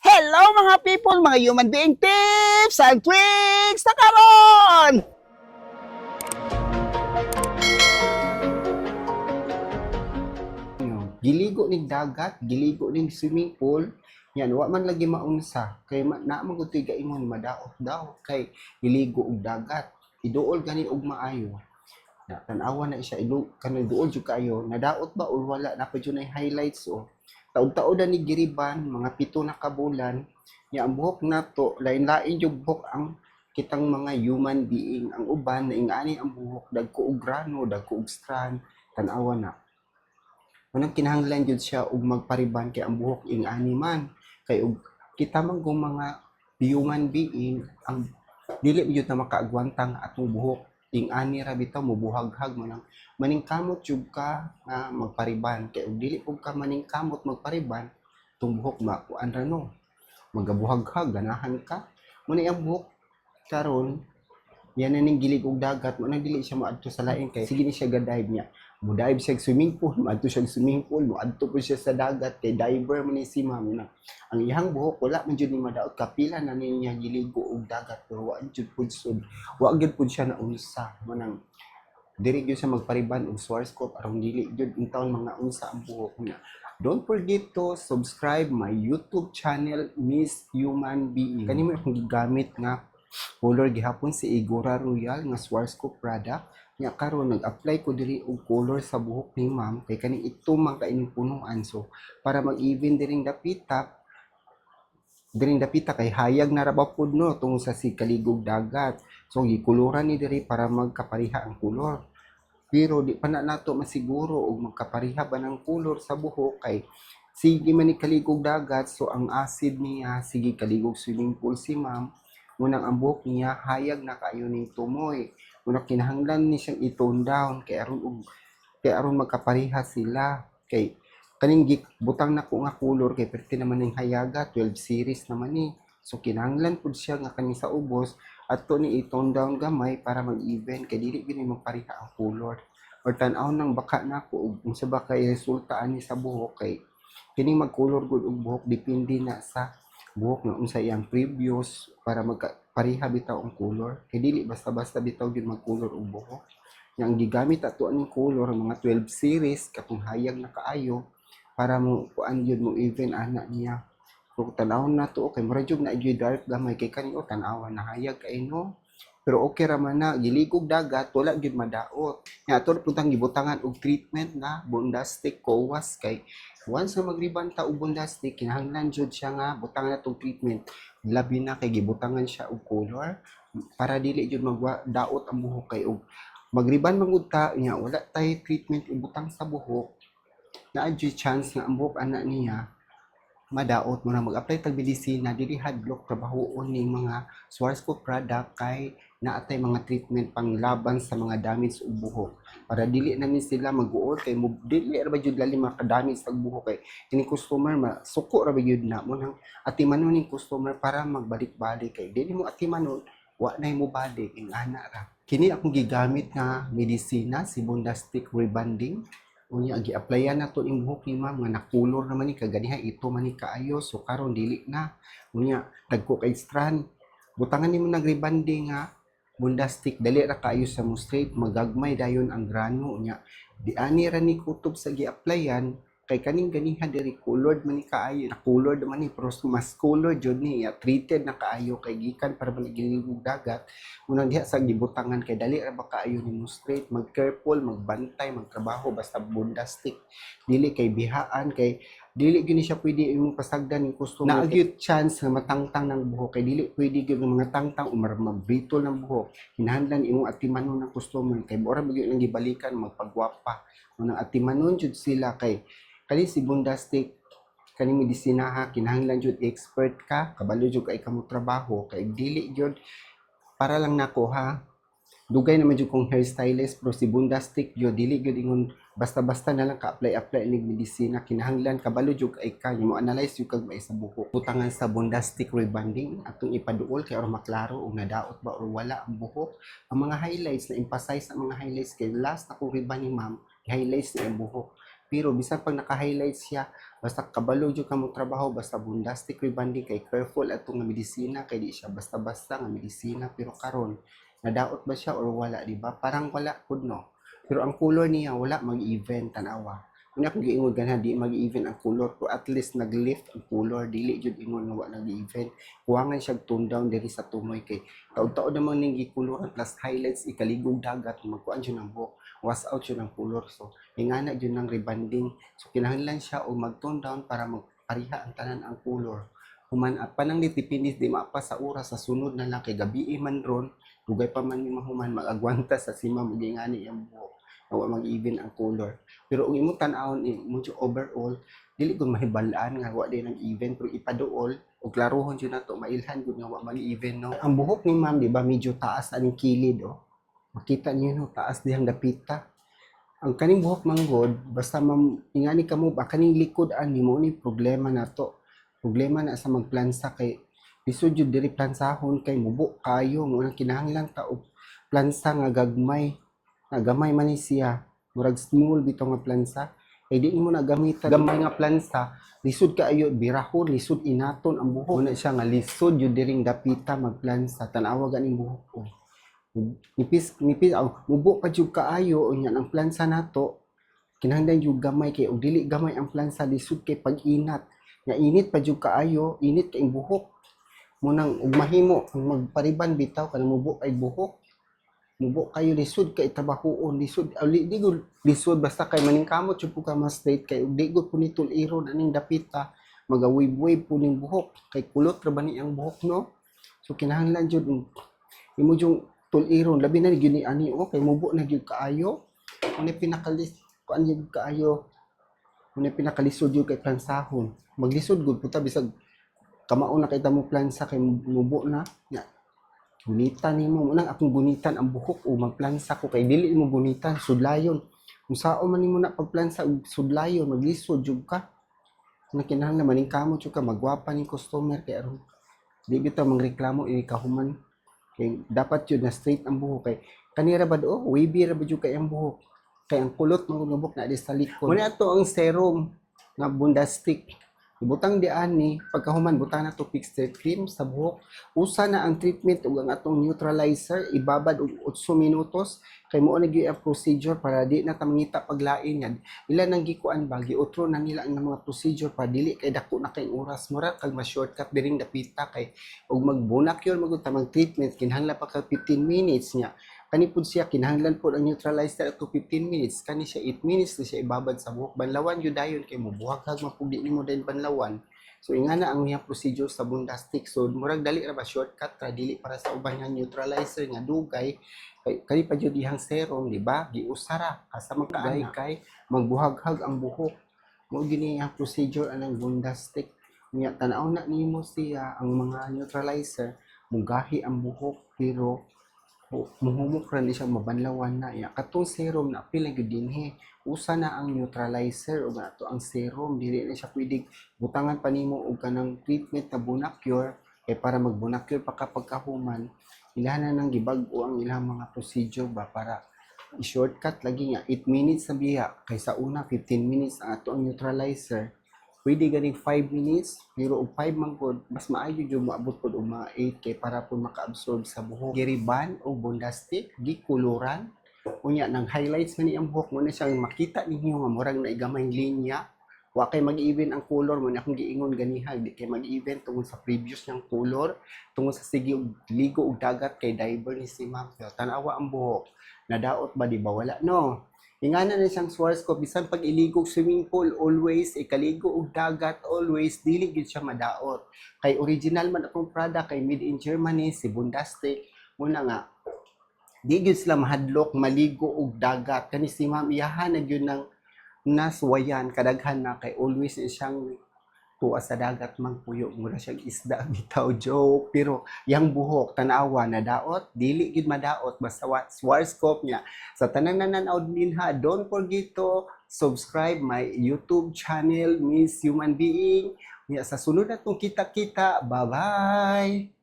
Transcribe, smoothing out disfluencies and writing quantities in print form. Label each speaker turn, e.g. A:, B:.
A: Hello, mga people, mga human being tips and tricks na karon! Giligo ning dagat, giligo ning swimming pool, yan, wa man lagi maunsa. Kay ma, naa man gud to'y gaingon, madaot daw. Kay giligo og dagat. Iduol gani og maayo. Na, tan-awa na siya, idu, kanang duol jud kaayo, nadaot ba or wala, na pa jud nay highlights o. Taod-taod na ni giriban, mga 7 na ka bulan, nya ang buhok nato, lain-lain jud buhok ang kitang mga human being. Ang uban, na ingani ang buhok, dagko og grano, dagko og strand, tan-awa na. Unang kinahanglan jud siya og magpariban kay ang buhok ingani man. Kay og kita man kung mga human being ang dili jud na makaagwanta nga atong buhok ingani ra bitaw mobuhaghag mo nang maningkamot jud ka nga magpariban kay og dili pud ka maningkamot magpariban, tong buhok makuan ra no, magabuhaghag, ganahan ka mo na ang buhok karon. Yan na ning gilig og dagat mo nang dili siya moadto sa lain kay sige ni siya ga-dive niya, mo dive siya og swimming pool, moadto siya og swimming pool, moadto po siya sa dagat kay diver man ni si ma'am na. Ang iyang buhok wala man jud ni madaot, kapila na niya giligo og dagat pero wa jud pud sud, wa gyud pud siya naunsa. Mo nang diri gyud siya magpariban og Schwarzkopf aron dili gyud intawon mga unsa ang buhok niya. Don't forget to subscribe my YouTube channel, Miss Human Being. Kani mo akong gigamit nga color gihapon si Igora Royal nga Schwarzkopf product. Nya karon nag-apply ko diri og color sa buhok ni ma'am kay kani ito man kaining punuan, so para mag-even diring dapita kay hayag na ra ba pud no tungod sa si kaligog dagat. So gikuluran ni diri para magkapariha ang kolor. Pero di pa na nato masiguro og magkapariha ba ng kolor sa buhok kay sige man ni kaligog dagat, so ang acid niya sige kaligog swimming pool si ma'am. Munang ang buhok niya hayag na kaayo ning tumoy. Muna kinahanglan ni siyang i-tone down kay aron magkapariha sila. Kay kaning butang na ko nga color kay perti naman ning hayaga, 12 series naman ni. So kinahanglan pud siya nga kani sa ubos ato ni i-tone down gamay para mag-even kay dili gyud ni magpareha ang color. Or tan-aw nang baka nako og unsa ba kay resulta ani sa buhok kay kining mag-color gud og buhok depende na sa buhok nga unsa iyang previous para magkapareha bitaw ang color kay dili basta-basta bitaw gyud mag-color og buhok. Nya ang gigamit ato aning color mga 12 series katong hayag na kaayo para mo kuan gyud mo even ana niya. Kung tan-awon nato kay mura jud na gyud dark gamay kay kani o tan-awa na hayag kay no. Pero okay ra man na giligog dagat, wala gyud madaot. Nya ato pud tang gibutangan og treatment na Bondastic Cowas kay once nga magriban ta og Bondastic, kinahanglan jud siya nga butangan natong treatment, labi na kay gibutangan siya og color para dili jud magwa daot ang buhok kay og magriban man gud ta nya wala tay treatment ibutang sa buhok, naa jud chance nga ang buhok ana niya madaot. Mo na mag-apply tag medisina, dili hadlok trabahoon ning mga Schwarzkopf product kay naatay mga treatment panglaban sa mga damage ug buhok para dili na ni sila mag-uol kay mo dili ra ba jud lalim makadamage sa buhok kay kini customer masuko ra ba jud na mo nang atimanon ning customer para magbalik-balik kay dili mo atimanon, wa nay mo balik ing ana ra. Kini akong gigamit nga medisina si Bondastic Rebanding. Unya gi-applyan nato ning buhok ni ma'am nga nakulor naman ni kaganiha, ito man ni kaayo, so karon dili na. Unya dagko kay strand, butangan nimo nag rebanding nga Bondastic, dali ra kaayo sa mo straight, magagmay dayon ang grano. Unya di ani ra ni kutob sa gi-applyan kay kaning ganiha diri colored man ni kaayo, na colored man ni pero mas colored jud ni ya, treated na kaayo kay gikan para man giligog dagat. Unang diha sa gibutangan kay dali ra ba kaayo nimo straight, mag careful, magbantay, magtrabaho basta Bondastic, dili kay bihaan kay dili gyud ni siya pwede imong pasagdan ning customer. Naa gyud chance nga matangtang ng buhok kay dili pwede gyud nga mga tangtang o mabritol ng buhok. Kinahanglan imong atimanon ng customer kay mura ba gyud nang gibalikan magpagwapa. Unang atimanon jud sila kay kani si Bondastic, kani medisina ha, kinahanglan jud expert ka, kabalo jud kay kamo trabaho kay dili jud para lang nako ha. Dugay naman jud kong hairstylist pero si Bondastic jud dili jud ingon basta-basta na lang ka apply-apply ning medisina. Kinahanglan kabalo jud kay ka mo analyze jud kag may sa buhok. Butangan sa Bondastic Rebanding atong ipaduol kay aron maklaro og nadaot ba or wala ang buhok, ang mga highlights na emphasize ang mga highlights kay last ako riban ni ma'am, highlights na ang buhok. Pero bisan pag naka-highlight siya, basta kabalo jud ka mo trabaho, basta Bondastic rebanding kay careful ato nga medisina kay di siya basta-basta nga medisina. Pero karon nadaot ba siya or wala, di ba? Parang wala pud, no. Pero ang color niya wala mag-even, tanawa. Una kung giingon ganha di mag-even ang color, pero at least nag-lift ang color, dili jud ingon nga wa nag-even. Kuwangan siya tone down diri sa tumoy kay taod-taod naman ning gikuluran plus highlights, ikaligog dagat, magkuan jud ang buhok, wash out jud ang color. So ingana jud ng rebanding. So kinahanglan siya og mag-tone down para magpareha ang tanan ang color. Human pananglit depende di maapa sa oras, sa sunod na lang kay gabi man ron, dugay pa man ni mahuman, mag-agwanta sa si ma'am og ingani ang buhok na wa mag-even ang color. Pero kung imong tan-awon eh, medyo overall dili gud mahibal-an nga wa din ang even, pero ipaduol og klarohon jud nato, mailhan gud nga wa mag-even, no. Ang buhok ni ma'am, di ba, medyo taas aning kilid, oh. Makita niyo, no, taas dihang dapita. Ang kaning buhok manggod, basta ma'am ingani kamo ba, kaning likod ani mo ni problema nato. Problema na sa magplansa kay lisod jud diri plansahon kay mubo kayo. Mo nang kinahanglan ta og plansa nga gagmay, nga gamay man ni siya, murag small bitaw nga plansa kay di nimo na gamitan gamay nga plansa, lisod kaayo birahon, lisod inaton ang buhok. Muna siya nga lisod jud diring dapita magplansa. Tan-awa ganing buhok, oh. Nipis nipis aw, mubo pa jud kaayo. Unya ang plansa nato kinahanglan jud gamay kay og dili gamay ang plansa, lisod kay pag-inat nga init pa jud kaayo, init kay buhok. Munang ug mahimo kung magpariban bitaw kanang mubo kay buhok, mubo kayo, lisod kay trabahoon, lisod aw, di gud lisod, basta kay maningkamot jud po ka mas straight kay ug di gud po ni tuliron aning dapita, magawave-wave po ning buhok kay kulot ra ba ni ang buhok, no. So kinahanglan jud imo jung tuliron, labi na gyud ni ani, oh, kay mubo na gyud kaayo. Muna pinakalis kuan gyud kaayo, muna pinakalisod gyud kay plansahon, maglisod gud puta bisag kamao na kay mo plansa kay mubo na nya. Gunitan nimo mo nang akong gunitan ang buhok o magplansa ko kay dili mo gunitan, sudlayon. Kung sao man nimo na pagplansa og sudlayon, maglisod jud ka. Na kinahanglan maningkamot jud ka, magwapa ning customer kay aron di bitaw mangreklamo ini kahuman, kay dapat jud na straight ang buhok kay kanira ba do, wavy ra ba jud kay ang buhok kay ang kulot man gud buhok na di sa likod. Muna ato ang serum nga Bondastic, ibutang di ani. Pagkahuman, butang na to fixer cream sa buhok. Usa na ang treatment ug ang atong neutralizer, ibabad og 8 minutos kay mao na gyud ang procedure para di na ta mangita paglain nga ila nang gikuan ba, giutro na nila ang mga procedure para dili kay dako na kay oras, mura kag ma-shortcut diring dapita kay og magbunak yun magud ta mag treatment, kinahanglan pa ka 15 minutes nya. Kani pud siya kinahanglan pud ang neutralizer to 15 minutes. Kani siya 8 minutes na siya ibabad sa buhok. Banlawan gyud dayon kay mobuhaghag man pud di nimo dayon banlawan. So ingana ang iyang procedure sa Bondastic. So murag dali ra ba, shortcut ra, dili para sa uban nga neutralizer nga dugay kay kani pa jud iyang serum, di ba, giusa ra asa man kaana kay magbuhaghag ang buhok. Mo gini ang procedure anang Bondastic. Nya tan-aw na nimo siya, ang mga neutralizer mugahi ang buhok pero muhumok ra ni siya, mabanlawan na iya. Katong serum na apil na gyud dinhi. Usa na ang neutralizer ug ato ang serum, dili na siya pwede butangan pa nimo og kanang treatment na Bonacure kay para mag-Bonacure pa ka pagkahuman. Ilahan na nang gibag-o ang ilang mga procedure ba para i-shortcut lagi nga 8 minutes na biya kaysa una 15 minutes ang ato ang neutralizer. Pwede ganing 5 minutes, pero og 5 man gud mas maayo jud moabot pod og mga 8 kay para pud maka-absorb sa buhok. Giriban og Bondastic, gikuluran, unya nang highlights man ni ang buhok mo na siyang makita ninyo nga murag na gamay linya. Wa kay mag-even ang color mo na akong giingon ganiha, di kay mag-even tungod sa previous niyang color, tungod sa sige og ligo og dagat kay diver ni si ma'am. Pero tan-awa ang buhok, nadaot ba? Di ba wala, no? Ingana na siyang Schwarzkopf, bisan pag iligo og swimming pool always, ikaligo og dagat always, dili gyud siya madaot. Kay original man akong product kay made in Germany si Bondastic. Muna nga di gyud sila mahadlok maligo og dagat. Kani si ma'am, iyahan na gyud nang naswayan kadaghan na kay always na siyang tuwa sa dagat mangpuyo, mura siyang isda bitaw, joke. Pero yang buhok, tanawa, nadaot? Dili gyud madaot basta Schwarzkopf niya. Sa tanan na nanaw dinha, don't forget to subscribe my YouTube channel, Miss Human Being. Nya sa sunod na tong kita-kita, bye bye.